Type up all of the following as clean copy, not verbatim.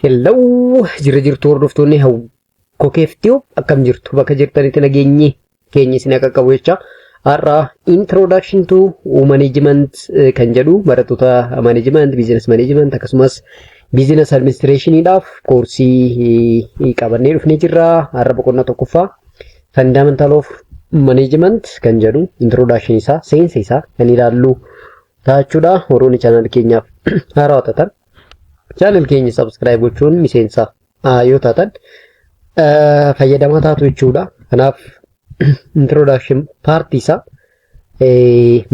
Hello, jirra jirtu hordoftoonni Kokeeftiyo, akkam jirtu? Bakka jirtanitti nageenyi keenya isin akka qabu jecha, har'a introduction to management kan jedhu barattoota management, business management akkasumas business administrationiidhaaf koorsii qabannee dhufnee jirra. Har'a boqonnaa tokkoffaa, fundamental of management kan jedhu, introduction isaa, seensa isaa kan ilaallu ta'a. Warroonni channel keenyaaf haarawaa taatan channel keenya subscribe gochuun miseensa yoo taatan fayyadamaa taatu jechuudha. Kanaaf introduction part isaa,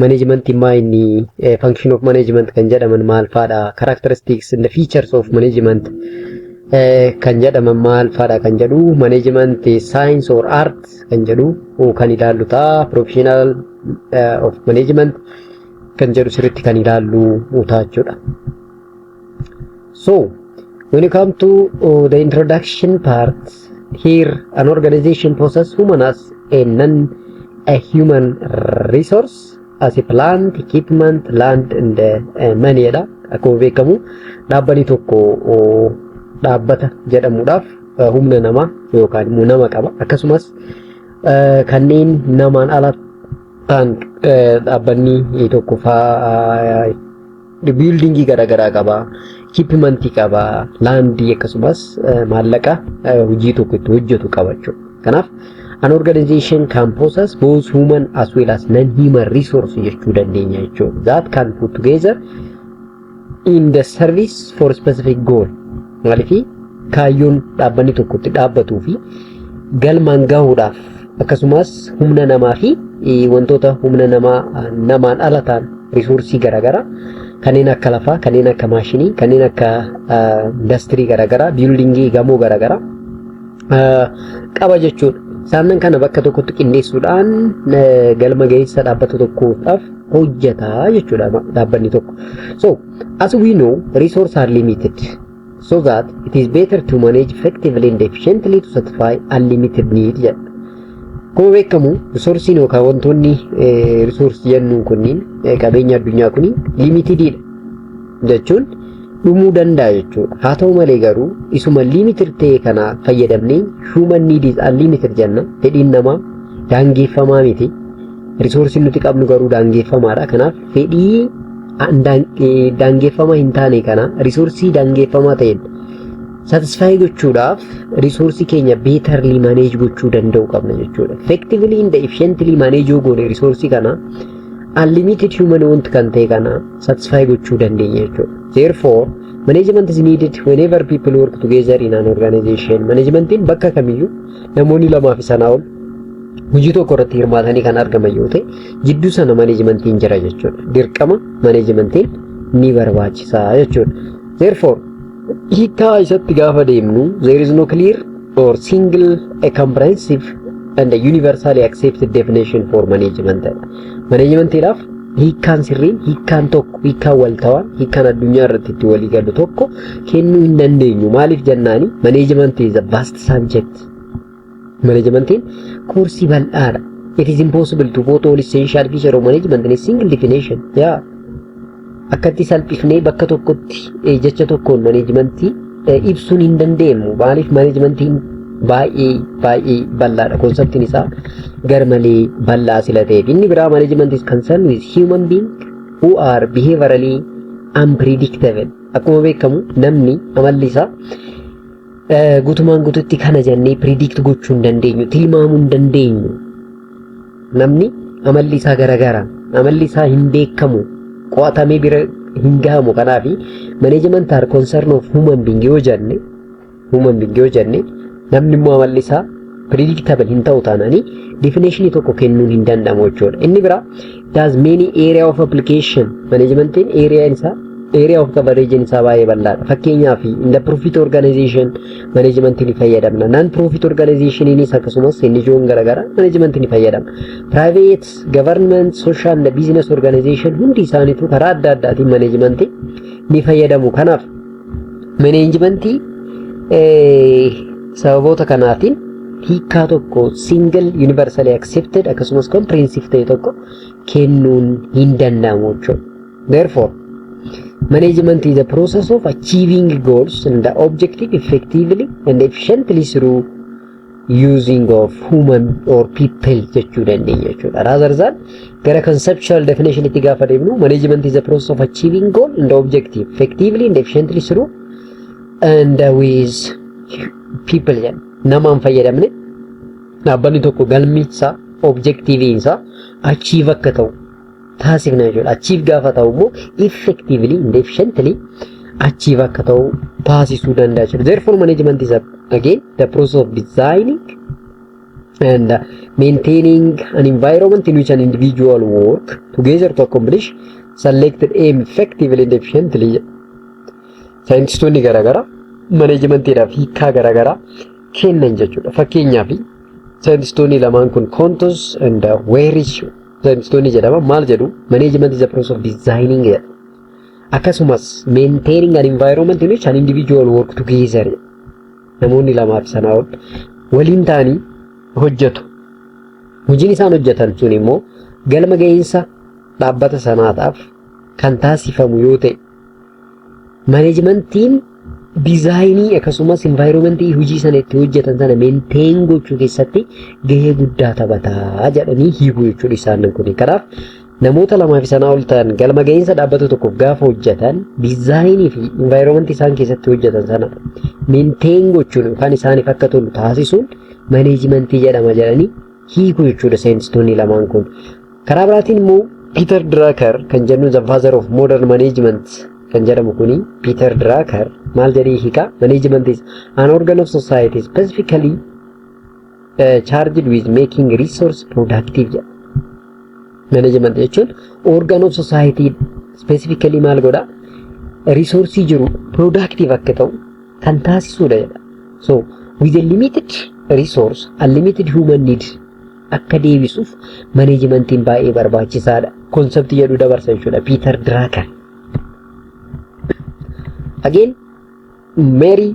managementiin maa inni, function of management kan jedhaman maal faadha, characteristics and the features of management kan jedhaman maal faadha kan jedhu, management science or art kan jedhu kan ilaallu ta'a, professional of management kan jedhu sirriitti kan ilaallu ta'a jechuudha. So, when you come to the introduction part, here an organization possesses human as a non a human resource as a plant, equipment, land and money dha. Akkuma beekamu dhaabbanni tokko dhaabbata jedhamuudhaaf humna namaa yookaan immoo nama qaba. Akkasumas kanneen namaan ala ta'an dhaabbanni tokko faa buildingii garaagaraa qaba, equipmentii qaba, landii akkasumas maallaqa hojii tokko itti hojjetu qaba jechuudha. Kanaaf an organization can possess both human as well as non-human resource jechuu dandeenya jechuudha. That can put together in the service for specific goal. Maaliif kaayyoon dhaabbanni tokko itti dhaabbatuu fi galmaan gahuudhaaf akkasumas humna namaa fi wantoota humna namaa namaan ala ta'an, resourceii garaagaraa kanneen akka lafaa, kanneen akka maashinii, kanneen akka indastirii garaagaraa, buildingii gamoo garaagaraa qaba jechuudha. Isaan kana bakka tokkotti qindeessuudhaan galma gahiinsa dhaabbata tokkoof hojjeta jechuudha dhaabbanni tokko. So, as we know, resources are limited, so that it is better to manage effectively and efficiently to satisfy unlimited need jedha. Akkuma beekamu resourceiin yookaan wantoonni resourceii jennuun kunniin, qabeenya addunyaa kuni limitedidha jechuun dhumuu danda'a jechuudha. Haa ta'u malee garuu isuma limited ta'e kana fayyadamnee, human need is unlimited jenna. Fedhiin namaa daangeffamaa miti. Resourceiin nuti qabnu garuu daangeffamaadha. Kanaaf fedhii daangeffamaa hin taane kana resourceii daangeffamaa ta'een satisfy gochuudhaaf resourceii keenya betterly manage gochuu danda'u qabna jechuudha. Effectively and efficiently manage yoo goone resourceii kana, unlimited human want kan ta'e kana satisfy gochuu dandeenya jechuudha. Therefore, management is needed whenever people work together in an organization. Managementiin bakka kamiyyuu namoonni lamaa fi sanaa ol hojii tokko irratti hirmaatanii kan argaman yoo ta'e, jidduu sana managementiin jira jechuudha. Dirqama managementiin ni barbaachisa jechuudha. Therefore, hiikkaa isatti gaafa deemnu, there is no clear or single a comprehensive and a universally accepted definition for management. Managementiidhaaf hiikkaan sirriin, hiikkaan tokko, hiikkaan waltawaan, hiikkaan addunyaa irratti itti walii galu tokko kennuu hin dandeenyu. Maaliif jennaani, management is a vast subject. Managementiin koorsii bal'aadha. It is impossible to put all essential feature of management in a single definition. Yaa akkatti salphifnee bakka tokkotti jecha tokkoon managementii ibsuun hin dandeenyu. Maaliif? Managementiin baay'ee baay'ee bal'aadha. Conceptiin isaa garmalee bal'aa sila ta'eef. Inni biraa, management is concerned with human being who are behaviorally unpredictable. Akkuma beekamu namni amalli isaa guutumaan guututti kana jennee predict gochuu hin dandeenyu, tilmaamuu hin dandeenyu. Namni amalli isaa garagara, amalli isaa hin beekamu, qo'atamee bira hin gahamu. Kanaaf management are concern of human being yoo jenne, human being yoo jenne, namni immoo amalli isaa predictable hin ta'u taananii definitionii tokko kennuun hin danda'amu jechuudha. Inni biraa, does many area of application. Managementiin area isaa, area of coverage isaa baay'ee bal'aadha. Fakkeenyaaf in the profit organization managementii ni fayyadamna. Non profit organizationiinis akkasumas NGO'n garaagaraa managementii ni fayyadamna. Private, government, social and business organization hundi isaaniitu karaa adda addaatiin managementii ni fayyadamu. Kanaaf managementii sababoota kanaatiin hiikkaa tokko, single universally accepted akkasumas comprehensive ta'e tokko kennuun hin danda'amu jechuudha. Therefore, Management is the process of achieving goals and the objective effectively and efficiently through using of human or people jechuu dandeenya jechuudha. Rather than gara conceptual definition itti gaafa deemnu, management is the process of achieving goal and objective effectively and efficiently through and with people jedha. Namaan fayyadamne dhaabbanni tokko galmi isaa, objectiviin isaa achieve akka ta'u taasifna jechuudha. Achieve gaafa ta'u immoo effectively and efficiently achieve akka ta'u taasisuu danda'a jechuudha. Therefore, management is again the process of designing and maintaining an environment in which an individual work together to accomplish selected aim effectively and efficiently. Saayintistoonni garaagaraa managementiidhaaf hiikaa garaagaraa kennan jechuudha. Fakkeenyaaf, saayintistoonni lamaan kun, Kontz and Wehrich saayintistoonni jedhama, maal jedhu? Management is the process of designing jedha. Akkasumas maintaining an environment in which an individual work together, namoonni lamaa fi sanaa ol waliin ta'anii hojjetu. Hojiin isaan hojjetan sun immoo galma ga'iinsa dhaabbata sanaadhaaf kan taasifamu yoo ta'e, managementiin designii akkasumas environmentii hojii sana itti hojjetan sana maintain gochuu keessatti gahee guddaa taphataa jedhanii hiikuu jechuudha isaan kun. Kanaaf namoota lamaa fi sanaa ol ta'an galma ga'iinsa dhaabbata tokkoof gaafa hojjetan, designii fi environmentii isaan keessatti hojjetan sana maintain gochuun yookaan isaaniif akka tolu taasisuun managementii jedhama jedhanii hiikuu jechuudha saayintistoonni lamaan kun. Karaa biraatiin immoo Peter Drucker kan jennu, the father of modern management kan jedhamu kuni, Peter Drucker maal jedhee hiika? Management is an organ of society specifically charged with making resource productive jedha. Management jechuun organ of society specifically maal godha? Resource jiru productive akka ta'u kan taasisudha jedha. So with a limited resource, unlimited human need akka deebisuuf managementiin baay'ee barbaachisaadha. Concept jedhu dabarsa jechuudha Peter Drucker. Again, Mary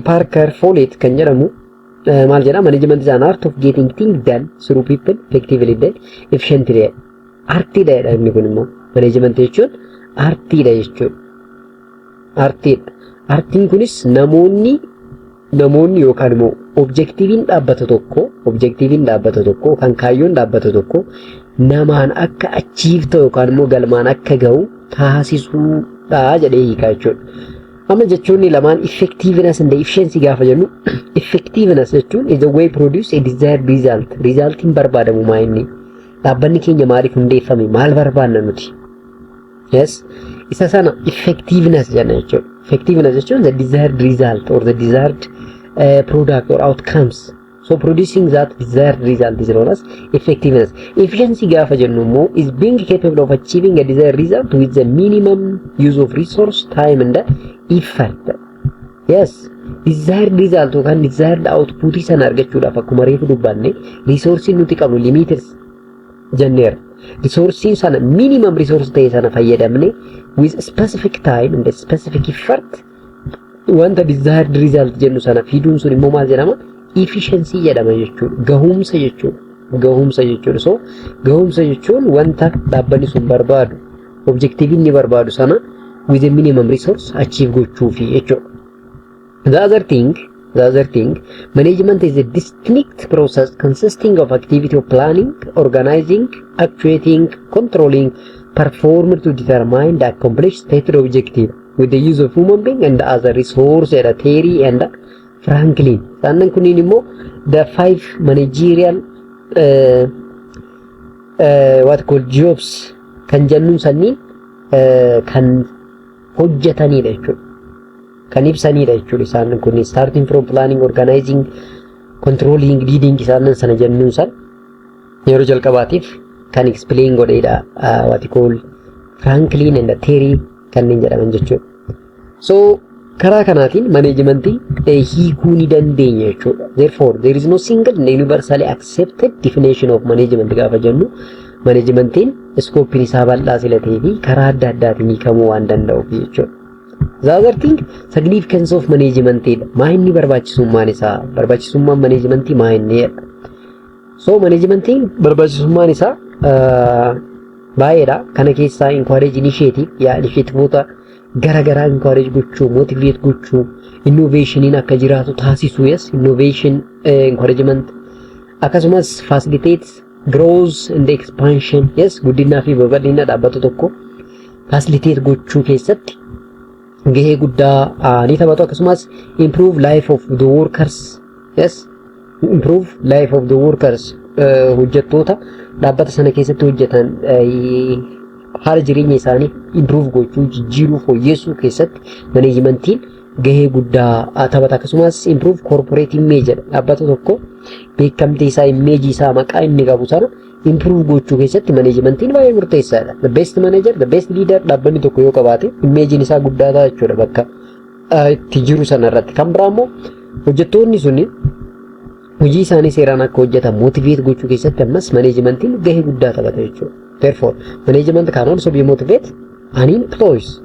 Parker Follett kan jedhamu maal jedha? Management is an art of getting things done through people effectively and efficiently. Artiidha jedha inni kun immoo. Management jechuun artiidha jechuudha. Artiidha. Artiin kunis namoonni yookaan immoo objectiviin dhaabbata tokko kan kaayyoon dhaabbata tokko namaan akka achieve ta'u yookaan immoo galmaan akka ga'u taasisuudha jedhee hiikaa jechuudha. Amma jechoonni lamaan effectiveness and efficiency gaafa jennu, effectiveness jechuun is the way produce a desired result. Resultiin barbaadamu maa inni? Dhaabbanni keenya maaliif hundeeffame? Maal barbaanna nuti? Yes, isa sana effectiveness jenna jechuudha. Effectiveness jechuun the desired result or the desired product or outcomes. So producing that desired result is known as effectiveness. Efficiency gaafa jennu immoo is being capable of achieving a desired result with the minimum use of resource, time and effort. Yes, desired result yookaan desired output sana argachuudhaaf, akkuma reefu dubbanne, resourcein nuti qabnu limited jenneera. Resourcein sana minimum resource ta'e sana fayyadamne with specific time and specific effort wanta desired result jennu sana fiduun sun immoo maal jedhama? Efficiency jedhama jechuudha. Gahumsa jechuudha. Gahumsa jechuudha. So gahumsa jechuun wanta dhaabbanni sun barbaadu, objective inni barbaadu sana with a minimum resource achieve gochuufi jechuudha. The other thing, management is a distinct process consisting of activity of planning, organizing, actuating, controlling, performed to determine the accomplish stated objective with the use of human being and other resource jedha Terry and Franklin. Isaan kunniin immoo the five managerial what called jobs kan jennuun sanniin kan hojjetanidha jechuudha. Kan ibsanidha jechuudha isaan kun, starting from planning, organizing, controlling, leading isaan sana jennuun san yeroo jalqabaatiif kan explain godheedha what call Franklin and Terry kanneen jedhaman jechuudha. So karaa kanaatiin managementii hiikuu ni dandeenya jechuudha. Therefore, there is no single and universally accepted definition of management gaafa jennu, managementiin scopeiin isaa bal'aa sila ta'ee fi karaa adda addaatiin hiikamuu waan danda'uuf jechuudha. The other thing, significance of management dha. Maa inni barbaachisummaan isaa? Barbaachisummaan managementii maa inni jedha. So managementiin barbaachisummaan isaa Baay'eedha. Kana keessaa encourage initiative, yaa initiativeota gara garaa encourage gochuu, motivate gochuu, innovationiin akka jiraatu taasisuu, yes, innovation encouragement, akkasumas facilitate growth and expansion, yes, guddinaa fi babal'ina dhaabbata tokko facilitate gochuu keessatti gahee guddaa ni taphatu. Akkasumas improve life of the workers, yes, improve life of the workers, hojjettoota dhaabbata sana keessatti hojjetan haala jireenya isaanii improve gochuu, jijjiiruu, fooyyessuu keessatti managementiin gahee guddaa taphata. Akkasumas improve corporate image jedha. Dhaabbata tokko beekamtii isaa, image isaa, maqaa inni qabu sana improve gochuu keessatti managementiin baay'ee murteessaadha. The best manager, the best leader dhaabbanni tokko yoo qabaate imageiin isaa guddaa ta'a jechuudha bakka itti jiru sana irratti. Kan biraa immoo hojjettoonni suni hojii isaanii seeraan akka hojjetan motivate gochuu keessatti ammas managementiin gahee guddaa taphata jechuudha. Therefore, management can also be motivate an employees.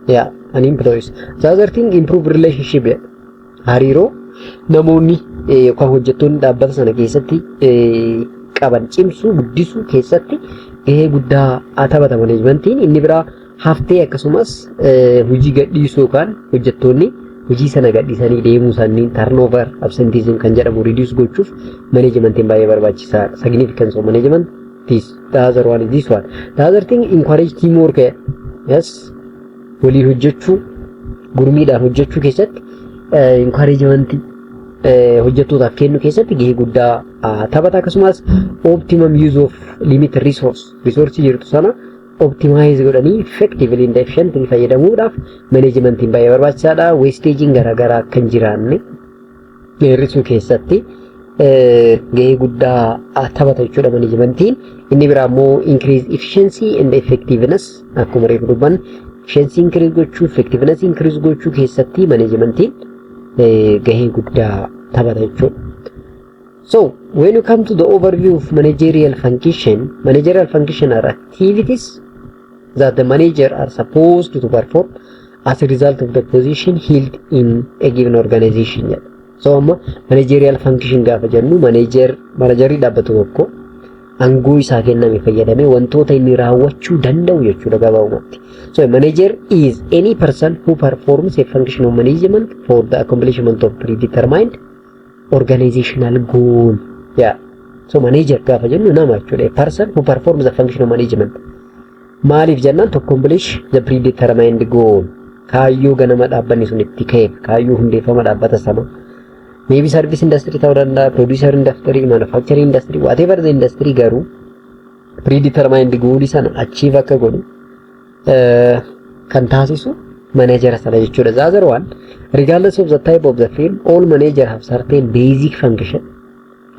Yeah, an employees. The other thing, improve relationship. Hariiroo namoonni yookaan hojjettoonni dhaabbata sana keessatti qaban cimsuu, guddisuu keessatti gahee guddaa taphata managementiin. Inni biraa haftee akkasumas hojii gadhiisuu yookaan hojjettoonni hojii sana gadhiisanii deemuu isaanii, turnover, absenteeism kan jedhamu reduce gochuuf managementiin baay'ee barbaachisaadha. Significance of management, this, the other one is this one. The other thing, encourage teamwork. Yes, waliin hojjechuu, gurmiidhaan hojjechuu keessatti encouragement hojjettootaaf kennu keessatti gahee guddaa taphata. Akkasumas optimum use of limited resource, resource jirtu sana optimize godhanii effectively and efficiently fayyadamuudhaaf managementiin baay'ee barbaachisaadha. Wastageiin garaagaraa akka hin jiraanne hir'isuu keessatti gahee guddaa taphata jechuudha managementiin. Inni biraa immoo increase efficiency and effectiveness. Akkuma reefu dubbanne, efficiency increase gochuu, effectiveness increase gochuu keessatti managementiin gahee guddaa taphata jechuudha. So, when you come to the overview of managerial function, managerial function are activities that the manager are supposed to perform as a result of the position held in a given organization jedha. So amma managerial function gaafa jennu, managerii dhaabbata tokko aangoo isaa kenname fayyadamee wantoota inni raawwachuu danda'u jechuudha gabaabumatti. So a manager is any person who performs a function of management for the accomplishment of predetermined organizational goal. Yeah. So manager gaafa jennu nama jechuudha. A person who performs the function of management. Maaliif jennaan, to accomplish the predetermined goal. Kaayyoo ganama dhaabbanni sun itti ka'eef, kaayyoo hundeeffama dhaabbata sana. Maybe service industry ta'uu danda'a, producer industry, manufacturing industry, whatever the industry, garuu predetermined goal sana achieve akka godhu kan taasisu managera sana jechuudha. The other one, regardless of the type of the firm, all manager have certain basic function.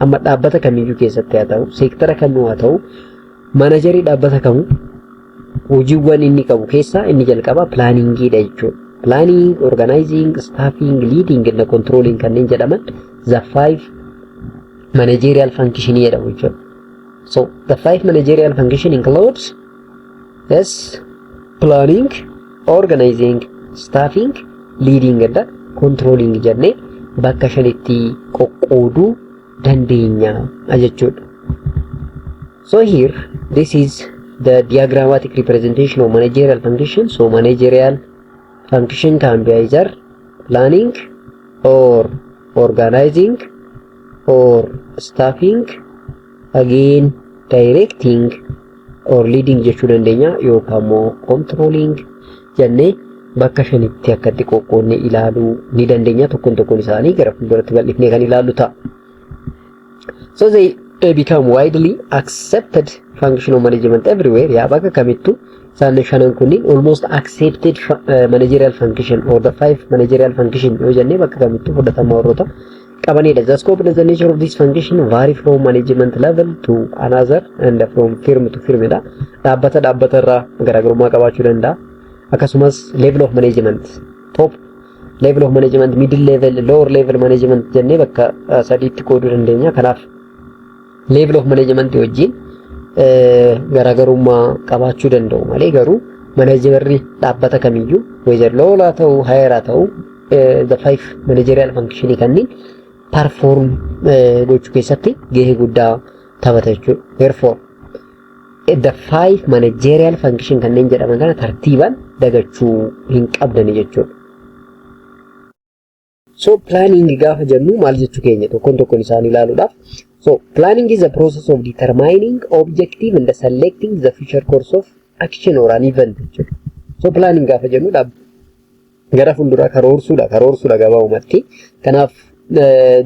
Amma dhaabbata kamiyyuu keessatti haa ta'u, seektara kamuu haa ta'u, managerii dhaabbata kamuu hojiiwwan inni qabu keessaa inni jalqaba planningiidha jechuudha. Planning, organizing, staffing, leading and controlling kanneen jedhaman the five managerial function jedhamu jechuudha. So the five managerial function includes, yes, planning, organizing, staffing, leading and controlling jennee bakka shanitti qoqqooduu dandeenya jechuudha. So here, this is the diagrammatic representation of managerial function. So managerial function can be either planning or organizing or staffing, again directing or leading jechuu dandeenya, yookaan immoo controlling jennee bakka shanitti akkatti qoqqoodnee ilaaluu ni dandeenya. Tokkoon tokkoon isaanii gara fuulduratti bal'ifnee kan ilaallu ta'a. So they become widely accepted function of management everywhere. Yaa, bakka kamittuu isaan shanan kunniin almost accepted managerial function or the five managerial function yoo jennee bakka kamittuu fudhatama warroota qabanidha. The scope and the nature of this function vary from management level to another and from firm to firm dha. Dhaabbata dhaabbata irraa garaagarummaa qabaachuu danda'a. Akkasumas level of management, top level of management, middle level, lower level management jennee bakka sadiitti qooduu dandeenya. Kanaaf level of management wajjin garaagarummaa qabaachuu danda'u malee, garuu managerri dhaabbata kamiyyuu whether lower haa ta'u, higher haa ta'u, the five managerial function kanneen perform gochuu keessatti gahee guddaa taphata jechuudha. Therefore, The five managerial function kanneen jedhaman kana tartiibaan dagachuu hin qabdani jechuudha. So planning gaafa jennu maal jechuu keenya tokkoon tokkoon isaanii ilaaluudhaaf. So planning is a process of determining objective and selecting the future course of action or an event jechuudha. So planning gaafa jennu gara fuulduraa karoorsuudha gabaabumatti. Kanaaf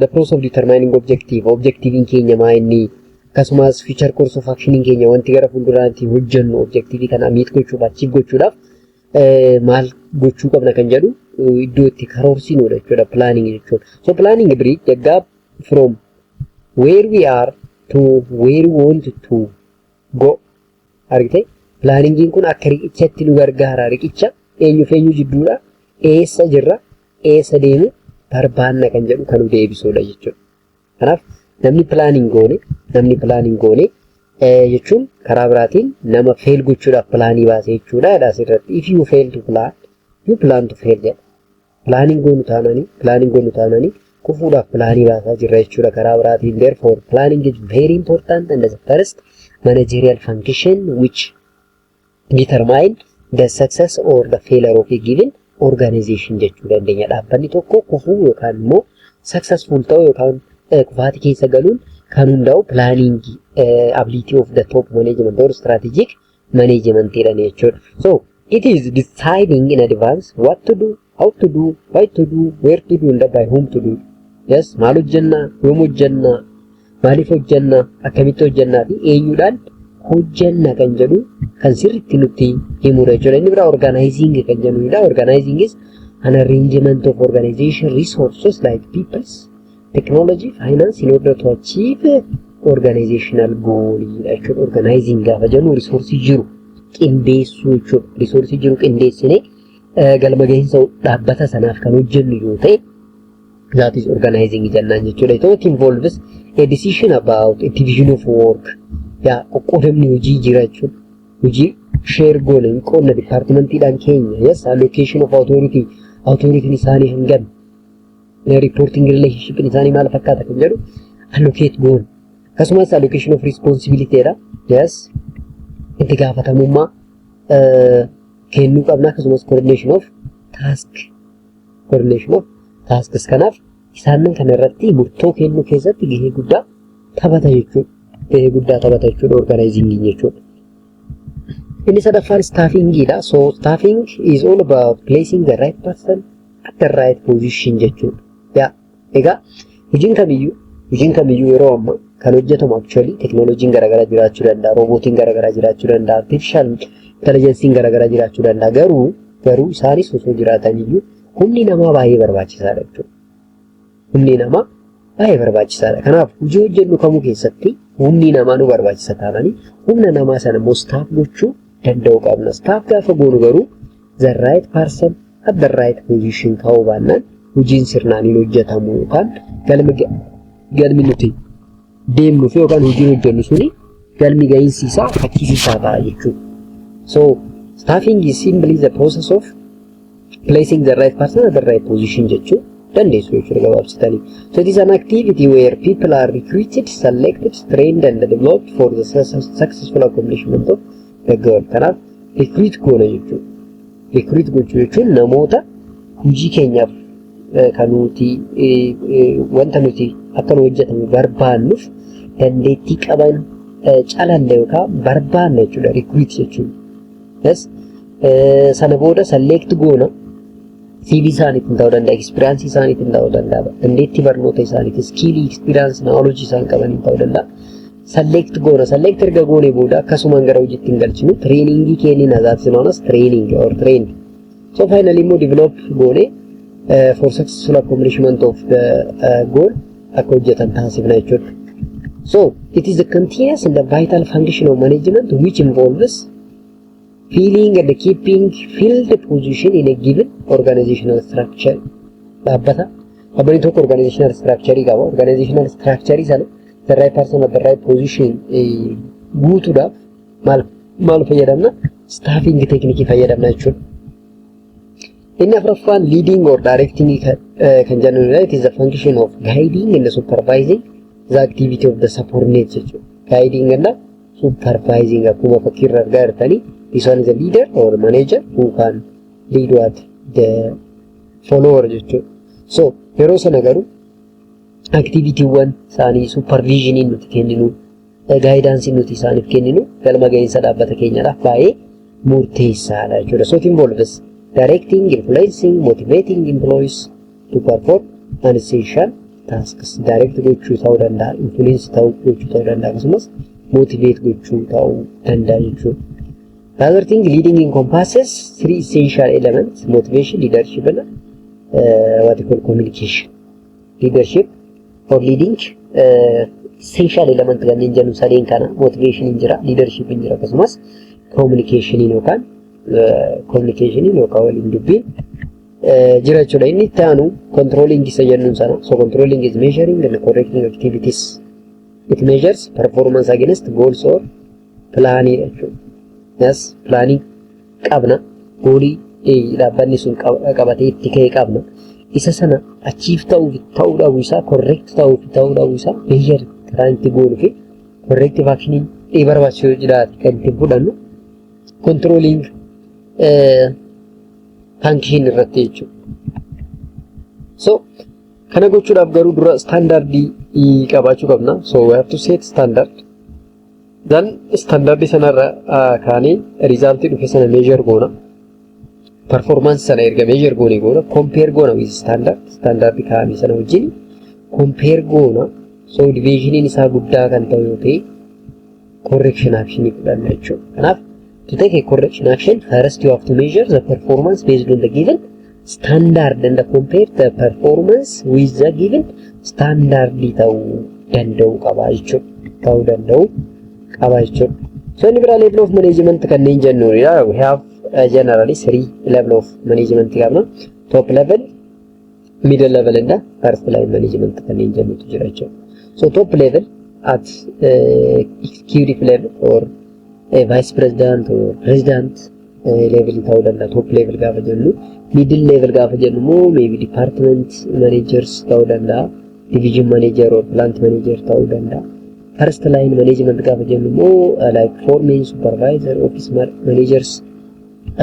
the process of determining objective, objectiviin keenya maa inni, akkasumas future course of actioniin keenya, wanti gara fuulduraatti hojjennu objective kana meet gochuuf, achieve gochuudhaaf maal gochuu qabna kan jedhu iddoo itti karoorsinuudha jechuudha planning jechuudha. So planning bridge the gap from where we are to where we want to go. Argite, planningiin kun akka riqichatti nu gargaara. Riqicha eenyuuf eenyu jidduudha? Eessa jirra? Eessa deemu barbaanna kan jedhu kan nu deebisuudha jechuudha. Kanaaf namni planning goone jechuun karaa biraatiin nama fail gochuudhaaf planii baase jechuudha asirratti. "If you fail to plan, you plan to fail" jedha. Planning goonu taananii kufuudhaaf planii baasaa jirra jechuudha karaa biraatiin. Therefore, planning is very important and the first managerial function which determine the success or the failure of a given organization jechuu dandeenya. Dhaabbanni tokko kufuu yookaan immoo successful ta'uu yookaan kufaatii keessa galuun kan hundaa'u planning ability of the top management or strategic management jedhani jechuudha. So it is deciding in advance what to do, how to do, why to do, where to do and by whom to do. Yes, maal hojjennaa, yoom hojjennaa, maaliif hojjennaa, akkamitti hojjennaa fi eenyuudhaan hojjenna kan jedhu kan sirriitti nutti himudha jechuudha. Inni biraa organizing kan jennudha. Organizing is an arrangement of organization resources like peoples, technology, finance in order to achieve organizational goal jechuudha. Organizing gaafa jennu resource jiru qindeessuu jechuudha. Resource jiru qindeessinee galma gahinsa dhaabbata sanaaf kan hojjennu yoo ta'e, that is organizing jennaan jechuudha. It involves a decision about a division of work. Yaa, qoqqoodamni hojii jira jechuudha. Hojii share goone hin qoodna departmentiidhaan keenya. Yes, allocation of authority. Authoritiin isaanii hangam? Reporting relationship isaanii maal fakkaata kan jedhu allocate goone. Akkasumas allocation of responsibility dha. Yes. Itti gaafatamummaa kennuu qabna, akkasumas coordination of task. Coordination of tasks, kanaaf isaan kana irratti murtoo kennuu keessatti gahee guddaa taphata jechuudha. Gahee guddaa taphata jechuudha organizing jechuudha. Inni sadaffaan staffingiidha. So staffing is all about placing the right person at the right position jechuudha. Yaa, egaa hojiin kamiyyuu yeroo ammaa kan hojjetamu, actually teknooloojiin garaagaraa jiraachuu danda'a, roobootiin garaagaraa jiraachuu danda'a, artificial intelligence'n garaagaraa jiraachuu danda'a. Garuu isaanis osoo jiraataniyyuu humni namaa baay'ee barbaachisaadha jechuudha. Humni namaa baay'ee barbaachisaadha. Kanaaf hojii hojjennu kamuu keessatti humni namaa nu barbaachisa taananii, humna namaa sana immoo staff gochuu danda'uu qabna. Staff gaafa goonu garuu the right person at the right position kaa'uu baannaan hojiin sirnaan hin hojjetamu, yookaan galmi nuti deemnuu fi yookaan hojiin hojjennu suni galmi gahinsi isaa fakkisiisaa ta'a jechuudha. So staffing is simply the process of placing the right person at the right position jechuu dandeessu jechuudha gabaabsitanii. So it is an activity where people are recruited, selected, trained and developed for the successful accomplishment of the goal. Kanaaf recruit goona jechuudha. Recruit gochuu jechuun namoota hojii keenyaaf kan nuti wanta nuti akka nu hojjetamu barbaannuuf dandeettii qaban calalle yookaan barbaanna jechuudha recruit jechuun. Yes. Sana booda select goona. CV isaaniitiin ta'uu danda'a, experience isaaniitiin ta'uu danda'a, dandeettii barnoota isaaniitiin, skill, experience, knowledge isaan qabaniin ta'uu danda'a. Select goona. Select erga goone booda akkasumaan gara hojiitti hin galchinu, trainingii kennina, that is known as training or train. So finally immoo develop goone for successful accomplishment of the goal akka hojjetan taasifna jechuudha. So it is the continuous and the vital function of management which involves filling and keeping filled position in a given organizational structure. Dhaabbata dhaabbanni tokko organizational structure qaba. Organizational structure sana the right person at the right position guutuudhaaf maal maal fayyadamna? Staffing technique fayyadamna jechuudha. Inni afuraffaan leading or directing kan jennudha. It is a function of guiding and supervising the activity of the subordinates jechuudha. Guiding and Supervising akkuma fakkiirra argaa jirtanii, this one is a leader or manager who can lead what the follower jechuudha. So yeroo sana garuu activitywwan isaanii supervisioniin nuti kenninu, guidanceiin nuti isaaniif kenninu galma gahiinsa dhaabbata keenyaadhaaf baay'ee murteessaadha jechuudha. So it involves directing, influencing, motivating employees to perform an essential tasks. Direct gochuu ta'uu danda'a, influence ta'uu gochuu ta'uu danda'a, akkasumas motivate gochuu ta'uu danda'a jechuudha. The other thing, leading encompasses three essential elements: motivation, leadership, and what you call communication. Leadership or leading essential element kanneen jennu sadeen kana, motivation hin jira, leadership hin jira, akkasumas communication yookaan waliin dubbiin jira jechuudha. Inni itti aanu controlling isa jennuun sana. So controlling is measuring and correcting activities. It measures performance against goals or planning jechuudha. Yes, planning qabna. Goalii dhaabbanni sun qabatee itti ka'e qabna. Isa sana achieve ta'uu ta'uu dhabuu isaa, correct ta'uu fi ta'uu dhabuu isaa measure karaa itti goonuu fi corrective action barbaachisu yoo jiraate kan ittiin fudhannu controlling function irratti jechuudha. So kana gochuudhaaf garuu dura standardii qabaachuu qabna. So we have to set standard. Then standardii sanarra kaanee resultii dhufe sana measure goona. Performance sana erga measure goone goona compare goona with standard. Standardii kaa'ame sana wajjin compare goona. So deviationiin isaa guddaa kan ta'u yoo ta'e correction action fudhanna jechuudha. Kanaaf to take a correction action, first you have to measure the performance based on the given standard and compare the performance with the given standard ta'uu danda'u qaba jechuudha. Ta'uu danda'u qaba jechuudha. So inni biraa level of management kanneen jennuudha. We have generally three level of management qabna. Top level, middle level and first line management kanneen jennutu jira jechuudha. So top level at executive level or vice president or president level ta'uu danda'a. Top level gaafa jennu, middle level gaafa jennu immoo maybe department managers ta'uu danda'a. Division manager or plant manager ta'uu danda'a. First line management gaafa jennu immoo like foreman, supervisor, office managers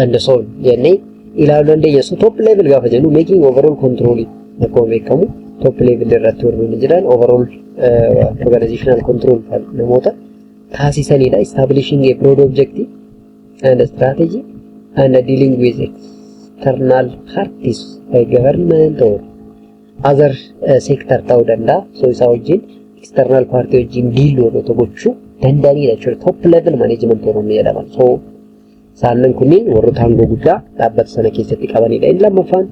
and so on jennee ilaaluu dandeenya. So top level gaafa jennu making overall control, akkuma beekamu top level irratti warroonni jiran overall organizational control namoota taasisanidha. Establishing a broad objective and a strategy and dealing with external parties like government or other sector ta'uu danda'a. So isaa wajjin, external party wajjin deal warroota gochuu danda'anidha jechuudha. Top level management warroonni jedhaman. So isaanan kunniin warroota aangoo guddaa dhaabbata sana keessatti qabanidha. Inni lammaffaan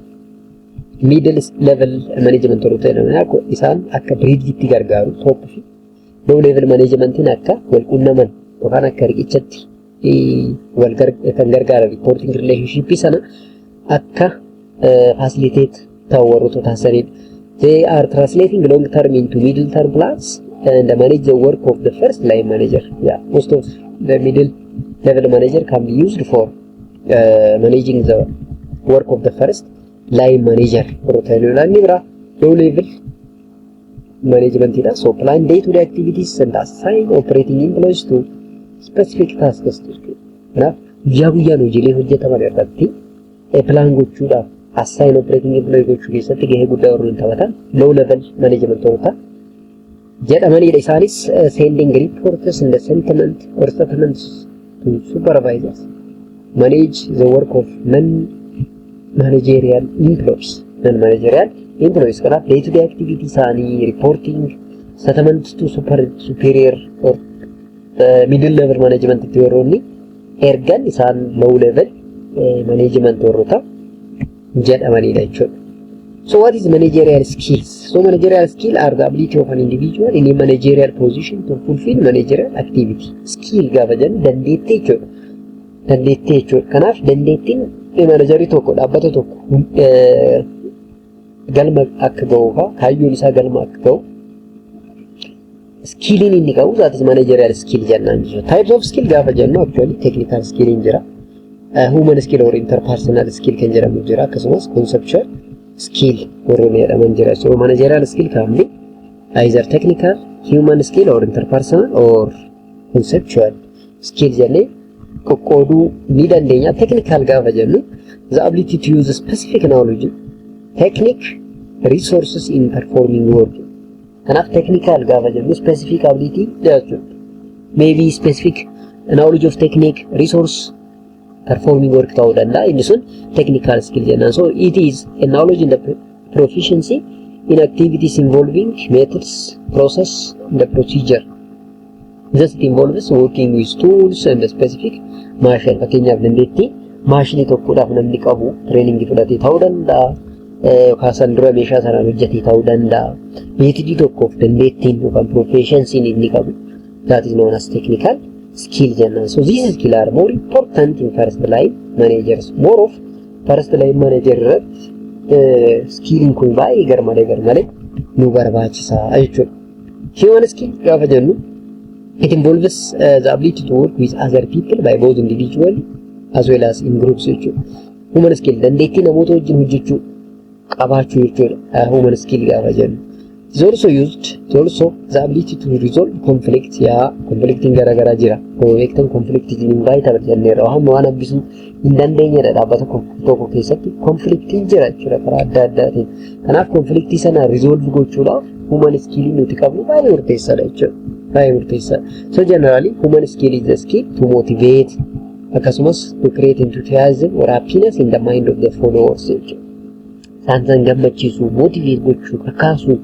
middle level management warroota jedhaman, isaan akka bridgeitti gargaaru. Top fi low level managementiin akka wal quunnaman yookaan akka riqichatti wal kan gargaaran, reporting relationship sana akka facilitate ta'u warroota taasisanidha. They are translating long term into middle term plans and manage the work of the first line manager. Yeah, most of the middle level manager can be used for managing the work of the first line manager. Warroota inni biraa low level managementidha. So plan day to day activities and assign operating employees to specific tasks jechuudha. Kanaaf guyyaa guyyaan hojiilee hojjetaman irratti plan gochuudhaaf, assign operating employee gochuu keessatti gahee guddaa warroon taphatan low level managementoota jedhamanidha. Isaanis sending reports and the sentiment or statements to supervisors, manage the work of non managerial employees, non managerial employees. Kanaaf day to day activity isaanii reporting statements to superior or middle level management itti warroonni ergan isaan low level management warroota jedhamanidha jechuudha. So what is managerial skills? So managerial skill are the ability of an individual in a managerial position to fulfill managerial activity. Skill gaafa jennu dandeettii jechuudha. Dandeettii jechuudha. Kanaaf dandeettiin managerii tokko dhaabbata tokko galma akka ga'u, kaayyoon isaa galma akka ga'u skilliin inni qabu, that is managerial skill jennaan jechuudha. Types of skill gaafa jennu actually technical skill hin jira. Human skill or interpersonal skill kan jedhamu jira, akkasumas conceptual skill warroonni jedhaman jira. So managerial skill can be either technical, human skill or interpersonal or Conceptual skill jennee qoqqooduu ni dandeenya. Technical gaafa jennu, the ability to use specific knowledge, technique, resources in performing work. Kanaaf technical gaafa jennu specific ability jechuudha. Maybe specific knowledge of technique, resource, performing work ta'uu danda'a. Inni sun technical skill jennaan. So it is a knowledge in the proficiency in activities involving methods, process, and the procedure. Thus it involves working with tools and specific machine. Fakkeenyaaf, dandeettii maashinii tokkodhaaf namni qabu trainingii fudhatee ta'uu danda'a. Yookaan san dura meeshaa sanaan hojjetee ta'uu danda'a. Methodii tokkoof dandeettiin yookaan proficiency inni qabu, that is known as technical skill jennaan. So these skill are more important in first line managers. More of first line manager irratti skilliin kun baay'ee garmalee garmalee nu barbaachisa jechuudha. Human skill gaafa jennu, it involves the ability to work with other people by both individual as well as in groups jechuudha. Human skill dandeettii namoota wajjin hojjechuu qabaachuu jechuudha. Human skill gaafa jennu. It is also used to also the ability to resolve conflict. Yaa, conflictiin garaagaraa jira. Beektan, conflict is inevitable jenneerra. Waan hambisuu hin dandeenyedha, dhaabbata tokko keessatti conflictiin jira jechuudha karaa adda addaatiin. Kanaaf conflictii sana resolve gochuudhaaf human skill nuti qabnu baay'ee murteessaadha jechuudha. Baay'ee murteessaadha. So generally, human skill is the skill to motivate, akkasumas to create enthusiasm or happiness in the mind of the followers jechuudha. Isaan san gammachiisuu, motivate gochuu, kakaasuu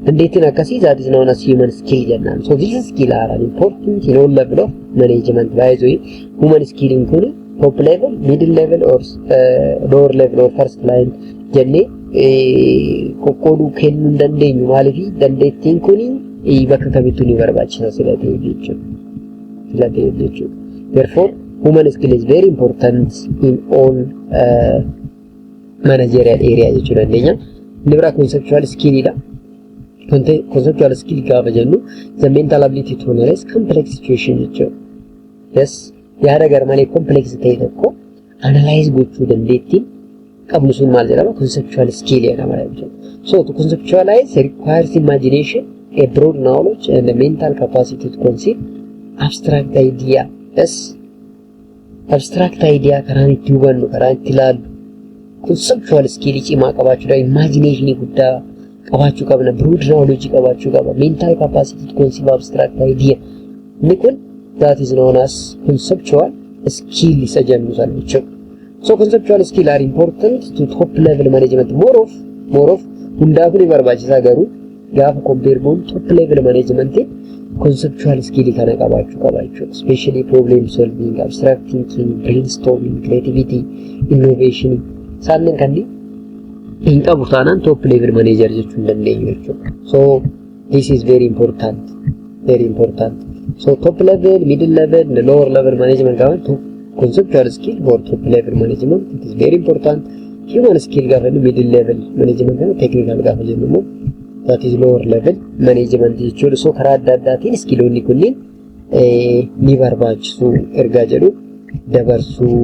dandeettiin akkasii, that is known as human skill jennaan. So these skill are an important in all level of management. By the way, human skill kun top level, middle level or lower level or first line jennee qoqqooduu kennuu hin dandeenyu. Maaliif? Dandeettiin kun bakka kamittuu ni barbaachisa sila ta'eef jechuudha. Sila ta'eef jechuudha. Therefore, human skill is very important in all managerial area jechuu dandeenya. Inni biraa conceptual skill dha. Conceptual skill gaafa jennu, the mental ability to analyze complex situation jechuudha. Yes, yaada garmalee complex ta'e tokko analyze gochuu dandeettiin qabnu sun maal jedhama? Conceptual skill jedhama jechuudha. So to conceptualize requires imagination, a broad knowledge and the mental capacity to conceive abstract idea. Yes, abstract idea karaan itti hubannu, karaan itti ilaallu conceptual skill cimaa qabaachuudha. Imagination guddaa qabaachuu qabna. Broad knowledge qabaachuu qaba. Mental capacity to conceive abstract idea. Inni kun, that is known as conceptual skill isa jennu sana jechuudha. So conceptual skill are important to top level management. More of hundaafuu ni barbaachisaa, garuu gaafa compare goonu top level management conceptual skill kana qabaachuu qaba jechuudha. Especially problem solving, abstract thinking, brainstorming, creativity, innovation isaan kanneen hin qabu taanaan top level manager jechuu hin dandeenyu jechuudha. So this is very important. Very important. So top level, middle level, and lower level management gaafa, conceptual skill for top level management, it is very important. Human skill gaafa jennu middle level management, technical gaafa jennu immoo, that is lower level management jechuudha. So karaa adda addaatiin skilloonni kunniin ni barbaachisu ergaa jedhu dabarsuu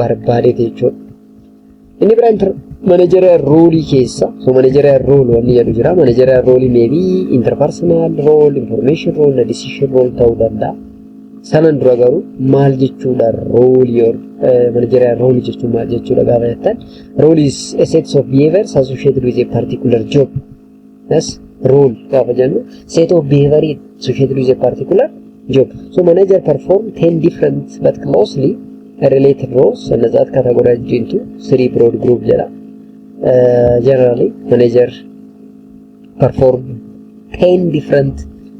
barbaadeeti jechuudha. Inni biraa managerial role keessa, so managerial role wanni jedhu jira. Managerial role maybe interpersonal role, information role, decision role ta'uu danda'a. Sanan dura garuu maal jechuudha role or managerial role jechuun maal jechuudha gaafa jettan, role is a set of behaviors associated with a particular job. Yes, role gaafa jennu set of behavior associated with a particular job. So manager perform 10 different but closely related roles and that categorized into three broad group jedha. Generally, manager perform 10 different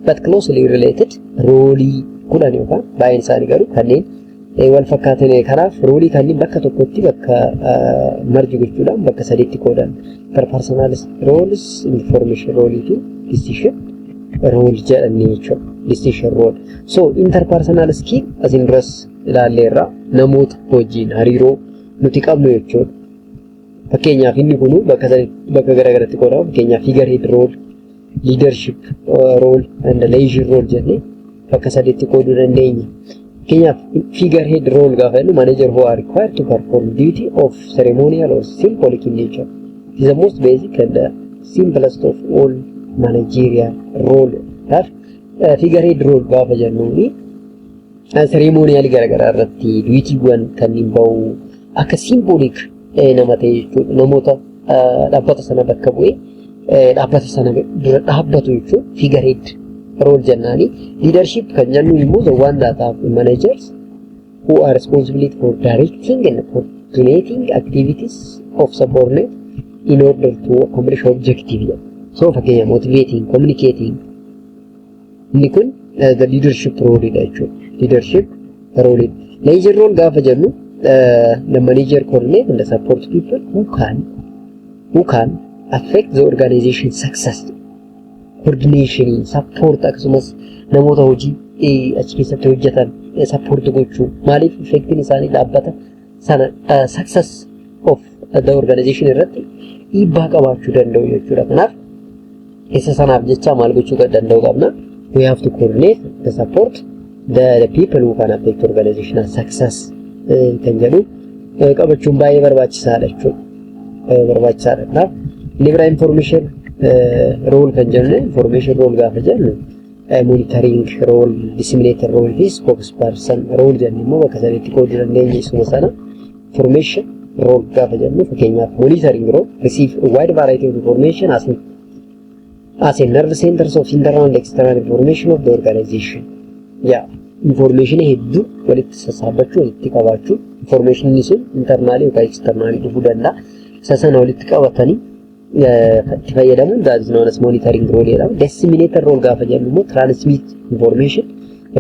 but closely related roolii 10 yookaan baay'een isaanii garuu kanneen wal fakkaatan. Kanaaf roolii kanneen bakka tokkotti bakka merge gochuudhaan bakka sadiitti qoodan: interpersonal roles, information role fi decision role jedhanii jechuudha. Decision role. So interpersonal skill asiin duras ilaalleerra, namoota wajjin hariiroo nuti qabnu jechuudha. Fakkeenyaaf, inni kunu bakka bakka garaagaraatti qoodama. Fakkeenyaaf, figurehead role, leadership role and liaison role jennee bakka sadiitti qooduu dandeenya. Fakkeenyaaf, figurehead role gaafa jennu, manager who are required to perform duty of ceremonial or symbolic in nature. It is the most basic and the simplest of all managerial role. Kanaaf figurehead role gaafa jennuuni Ceremonial garaagaraa irratti dutywwan kanneen bahu akka symbolic nama ta'e jechuudha. Namoota dhaabbata sana bakka bu'ee dhaabbata sana dura dhaabbatu jechuudha. Figurehead role jennaani. Leadership kan jennu immoo the one that have managers who are responsible for directing and coordinating activities of subordinate in order to accomplish objective jedha. So fakkeenya motivating, communicating, inni kun the leadership role dha jechuudha. Leadership role. Manager role gaafa jennu, the manager coordinate and support people who can affect the organization success. Coordination, support, akkasumas namoota hojii achi keessatti hojjetan support gochuu, maaliif effectiin isaanii dhaabbata sana success of the organization irratti dhiibbaa qabaachuu danda'u jechuudha. Kanaaf isa sanaaf jecha maal gochuu danda'u qabna? We have to coordinate the support the people who can affect organizational success kan jedhu qabachuun baay'ee barbaachisaadha jechuudha. Barbaachisaadha. Kanaaf inni biraa information role kan jennu, information role gaafa jennu monitoring role, disseminator role fi spokesperson role jennu immoo bakka sadiitti qooduu dandeenya isuma sana. Information role gaafa jennu, fakkeenyaaf monitoring role receive a wide variety of information as a nerve centers of internal and external information of the organization. Yeah, information hedduu walitti sassaabachuu, walitti qabaachuu, information sun internally yookaan externally dhufuu danda'a. Isa sana walitti qabatanii itti fayyadamuun that is known as monitoring role jedhama. Disseminator role gaafa jennu immoo transmit information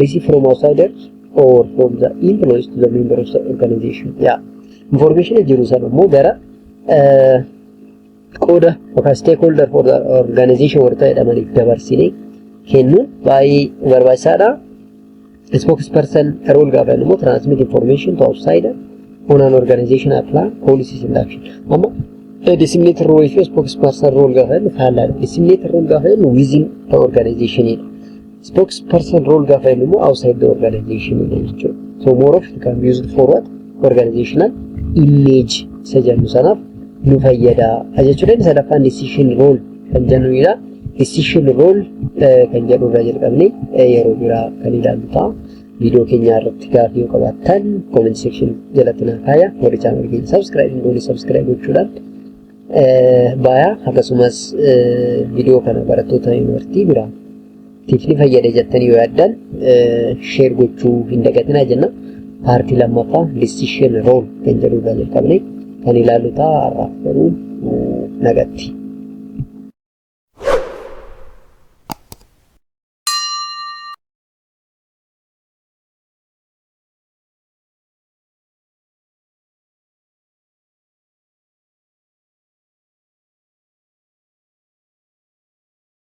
receive from outsiders or from the employees to the member of the organization. Yeah. Information jiru sana immoo gara qooda yookaan stakeholder for the organization warra jedhamaniif dabarsinee kennuun baay'ee barbaachisaadha. Spokesperson role gaafa jennu immoo transmit information to outsider on an organizational plan, policies and action. Amma disseminator role fi spokesperson role gaafa jennu faallaadha. Disseminator role gaafa jennu within the organization dha. Spokesperson role gaafa jennu immoo outside the organization dha jechuudha. So more of it can be used for what? Organizational image isa jennu sanaaf nu fayyada jechuudha. Inni sadaffaan decision role kan jennudha. Decision role kan jedhu irraa jalqabnee yeroo biraa kan ilaallu ta'a. Viidiyoo keenya irratti gaaffii yoo qabaattan comment section jalatti naa kaaya. Warri channel keenya subscribe hin goone subscribe gochuudhaan baayaa, akkasumas viidiyoo kana barattoota yuunivarsiitii biraa tiif ni fayyada jettanii yoo yaaddan share gochuu hin dagatinaa jenna. Partii lammaffaa decision role kan jedhu irraa jalqabnee kan ilaallu ta'a. Har'aaf garuu nagatti.